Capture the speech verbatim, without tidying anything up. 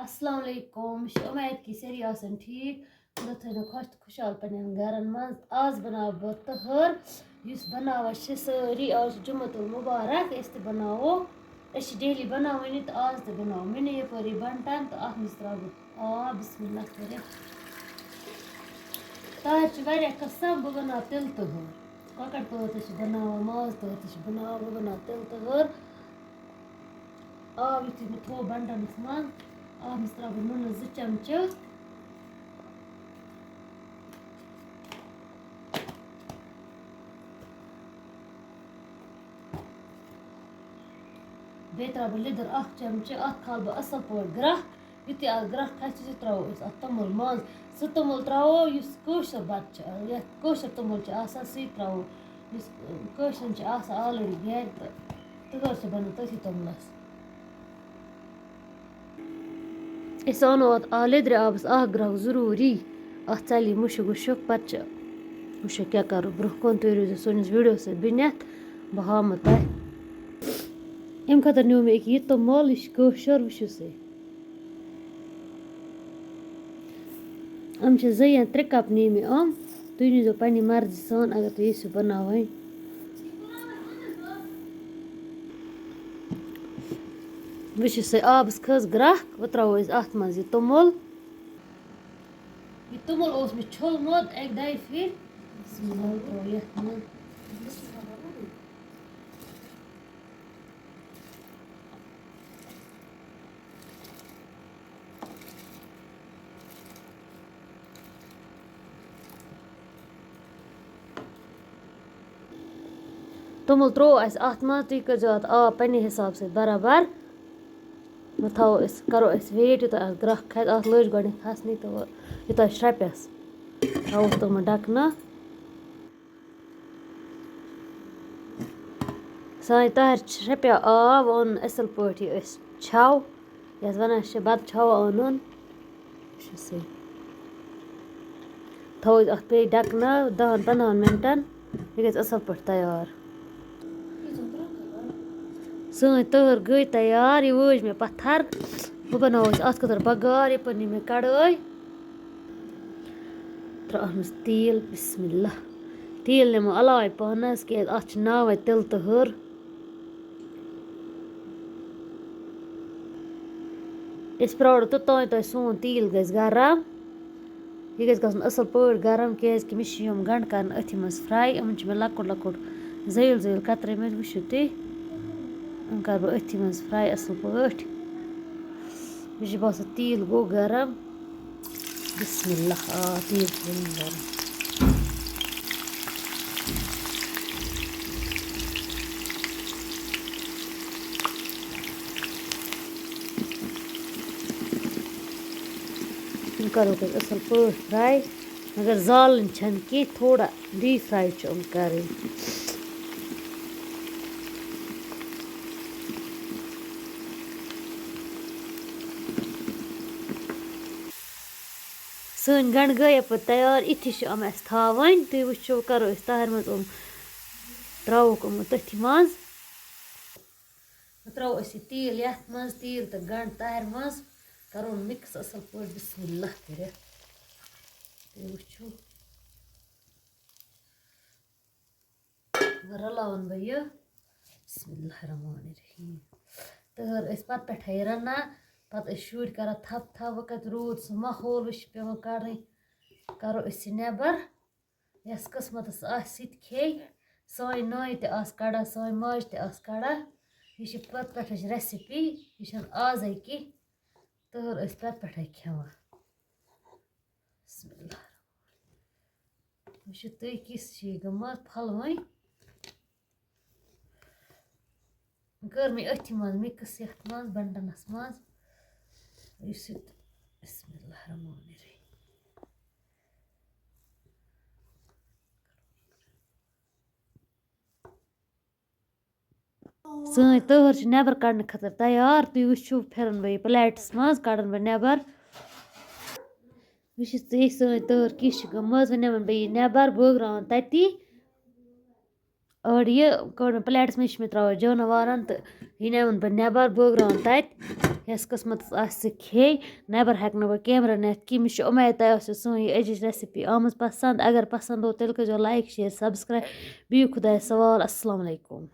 السلام علیکم، مےٚ چھِ اُمید کہِ سٲری آسَن ٹھیٖک۔ خۄدا تھٲینو خۄش تہٕ خۄشحال پنٛنٮ۪ن گَرَن منٛز۔ آز بَناوٕ بہٕ تٔہَر، یُس بَناوان چھِ سٲری۔ آز چھُ جُمعۃ المبارک، أسۍ تہِ بَناوو۔ أسۍ چھِ ڈیلی بَناوٲنی تہٕ آز تہِ بَناوو۔ مےٚ نِیہِ یَپٲرۍ یہِ بَنٹَن تہٕ اَتھ منٛز ترٛاوٕ بہٕ آب، بسم اللہ کٔرِتھ۔ تَہَر چھِ واریاہ قٕسٕم، بہٕ بَناوٕ تِلہٕ تٔہَر۔ کۄکَر تٔہَر تہِ چھِ بَناوان، ماز تٔہَر تہِ چھِ بَناوان، بہٕ بَناوٕ تِلہٕ تٔہَر۔ آب یُتھُے مےٚ تھوٚو بَنٹَنَس منٛز، اَتھ منٛز ترٛاوٕ بہٕ نُنہٕ زٕ چَمچہٕ۔ بیٚیہِ ترٛاوٕ بہٕ لیٚدٕر اَکھ چَمچہٕ، اَتھ کھالہٕ بہٕ اَصٕل پٲٹھۍ گرٛٮ۪کھ۔ یُتھُے اَتھ گرٛٮ۪کھ کھَسہِ، تِتھُے ترٛاوو أسۍ اَتھ توٚمُل منٛز۔ سُہ توٚمُل ترٛاوو یُس کٲشُر بَتہٕ چھُ، یَتھ کٲشُر توٚمُل چھُ آسان، سُے ترٛاوو۔ یُس کٲشرٮ۪ن چھُ آسان already گَرِ، تہٕ تٔہَر چھِ بَنان تٔتھی توٚملَس۔ أسۍ اَنو اَتھ آ-، لیٚدرِ آبَس اَکھ گرٛٮ۪کھ ضروٗری۔ اَتھ ژَلہِ یہِ مُشُک وُشُک، پَتہٕ چھِ وٕچھو کیٛاہ کَرو برٛونٛہہ کُن۔ تُہۍ روٗزِو سٲنِس ویٖڈیوَس سۭتۍ بِنیَتھ، بہٕ ہاوٕ تۄہہِ۔ اَمہِ خٲطرٕ نیوٗ مےٚ أکیٛاہ یہِ توٚمُل، یہِ چھُ کٲشُر، وٕچھِو سا۔ یِم چھِ زٕ یا ترٛےٚ کَپ نی مےٚ یِم۔ تُہۍ نیٖزیو پنٛنہِ مرضی سان، اگر تُہۍ یژھِو بَناوٕنۍ۔ وٕچھِو سا، آبَس کھٔژ گرٛٮ۪کھ، وۄنۍ ترٛاوو أسۍ اَتھ منٛز یہِ توٚمُل۔ یہِ توٚمُل اوس مےٚ چھوٚلمُت اَکہِ دۄیہِ پھِرِ۔ بسم اللہ، ترٛاوو یَتھ منٛز۔ توٚمُل ترٛوو اَسہِ اَتھ منٛز، تُہۍ کٔرۍزیو اَتھ آب پنٛنہِ حِساب سۭتۍ برابر۔ وۄنۍ تھاوو أسۍ، کَرو أسۍ wait، یوٗتاہ اَتھ گرٛٮ۪کھ کھَسہِ۔ اَتھ لٔج گۄڈٕنٮ۪تھ کھَسنٕے تہٕ وۄنۍ یوٗتاہ شرٛٮ۪پٮ۪س تھاووس تِمَن ڈَکہٕ نہ۔ سانہِ تَہَرِ چھِ شرٛٮ۪پیٛاہ آب اوٚنمُت اَصٕل پٲٹھۍ، یہِ أسۍ چھَو، یَتھ وَنان چھِ بَتہٕ چھَو اَنُن۔ چھِ سُے۔ تھاوو أسۍ اَتھ پیٚیہِ ڈَکہٕ نہ دَہَن پنٛدہَن مِنٹَن، یہِ گژھِ اَصٕل پٲٹھۍ تیار۔ سٲنۍ تٔہَر گٔے تیار، یہِ وٲج مےٚ پَتھَر۔ وۄنۍ بَناوو أسۍ اَتھ خٲطرٕ بَگار، یَپٲرۍ نی مےٚ کَڑٲے۔ ترٛاو اَتھ منٛز تیٖل، بسم اللہ۔ تیٖل نِمو علاوَے پَہنَس، کیٛازِ اَتھ چھِ ناوَے تِلہٕ تٔہَر۔ أسۍ پرٛارو توٚتام تام سون تیٖل گژھِ گرم۔ یہِ گژھِ گژھُن اَصٕل پٲٹھۍ گرم، کیٛازِکہِ مےٚ چھِ یِم گَنٛڈٕ کَرٕنۍ أتھی منٛز fry۔ یِمَن چھِ مےٚ لۄکُٹ لۄکُٹ زٲیِل زٲیِل کَترٲومٕتۍ، وٕچھِو تُہۍ۔ یِم کَرٕ بہٕ أتھی منٛز fry اَصٕل پٲٹھۍ۔ مےٚ چھِ باسان تیٖل گوٚو گرم۔ بسم اللہ، آ، تیٖل چھُ گوٚمُت گرم۔ یِم کَرو أسۍ اَصٕل پٲٹھۍ fry، مگر زالٕنۍ چھَنہٕ کینٛہہ، تھوڑا deep fry چھِ یِم کَرٕنۍ۔ سٲنۍ گَنٛڈٕ گٔے یَپٲرۍ تیار، یِتھی چھِ یِم اَسہِ تھاوٕنۍ۔ تُہۍ وٕچھِو، کَرو أسۍ تَہَرِ منٛز یِم، ترٛاووکھ یِم تٔتھی منٛز۔ وۄنۍ ترٛاوو أسۍ یہِ تیٖل یَتھ منٛز، تیٖل تہٕ گَنٛڈٕ تَہَرِ منٛز، کَرو mix اَصٕل پٲٹھۍ بسم اللہ کٔرِتھ۔ تُہۍ وٕچھِو۔ وۄنۍ رَلاوَن بہٕ یہِ۔ بسم اللہ الرحمن الرحیم۔ تٔہَر ٲسۍ پَتہٕ پٮ۪ٹھَے رَنان، پَتہٕ ٲسۍ شُرۍ کَران تھَپھ تھَپھ، وۄنۍ کَتہِ روٗد سُہ ماحول، وۄنۍ چھِ پٮ۪وان کَڑٕنۍ۔ کَرو أسۍ یہِ نٮ۪بَر، یَس قٕسمَتَس آسہِ سُہ تہِ کھیٚیہِ۔ سانہِ نانہِ تہِ آسہٕ کَڑان، سانہِ ماجہِ تہِ آسہٕ کَڑان۔ یہِ چھِ پَتہٕ پٮ۪ٹھٕچ recipe، یہِ چھَنہٕ آزَے کینٛہہ۔ تٔہَر ٲسۍ پَتہٕ پٮ۪ٹھَے کھٮ۪وان۔ بسم اللہ۔ وٕچھِو تُہۍ، کِژھ چھِ یہِ گٔمٕژ پھَلوٕنۍ۔ کٔر مےٚ أتھی منٛز mix، یَتھ منٛز، بَنٹَنَس منٛز۔ یُس یہِ، بسم اللہ الرحمن الرحیم۔ سٲنۍ تٔہَر چھِ نٮ۪بَر کَڑنہٕ خٲطرٕ تیار۔ تُہۍ وٕچھِو، پھِرَن بہٕ یہِ plateَس منٛز، کَڑَن بہٕ نٮ۪بَر۔ وٕچھِو ژٕ، سٲنۍ تٔہَر کِژھ چھِ گٔمٕژ۔ وۄنۍ نِمَن بہٕ یہِ نٮ۪بَر، بٲگراوَن تَتی۔ أڑۍ یہِ کٔڑ مےٚ plateَس منٛز، یہِ چھِ مےٚ ترٛاوان جاناوارَن، تہٕ یہِ نِمَن بہٕ نٮ۪بَر، بٲگراوَن تَتہِ۔ یۄس قٕسمَتَس آسہِ، سُہ کھیٚیہِ۔ نٮ۪بَر ہٮ۪کہٕ نہٕ بہٕ کیمرہ نِتھ کِہیٖنۍ۔ مےٚ چھِ اُمید تۄہہِ آسیو سٲنۍ یہِ أزِچ recipe آمٕژ پَسنٛد۔ اگر پَسنٛد گوٚو، تیٚلہِ کٔرۍزیو like، share، subscribe۔ بِہِو خۄدایَس حوال۔ السلام علیکُم۔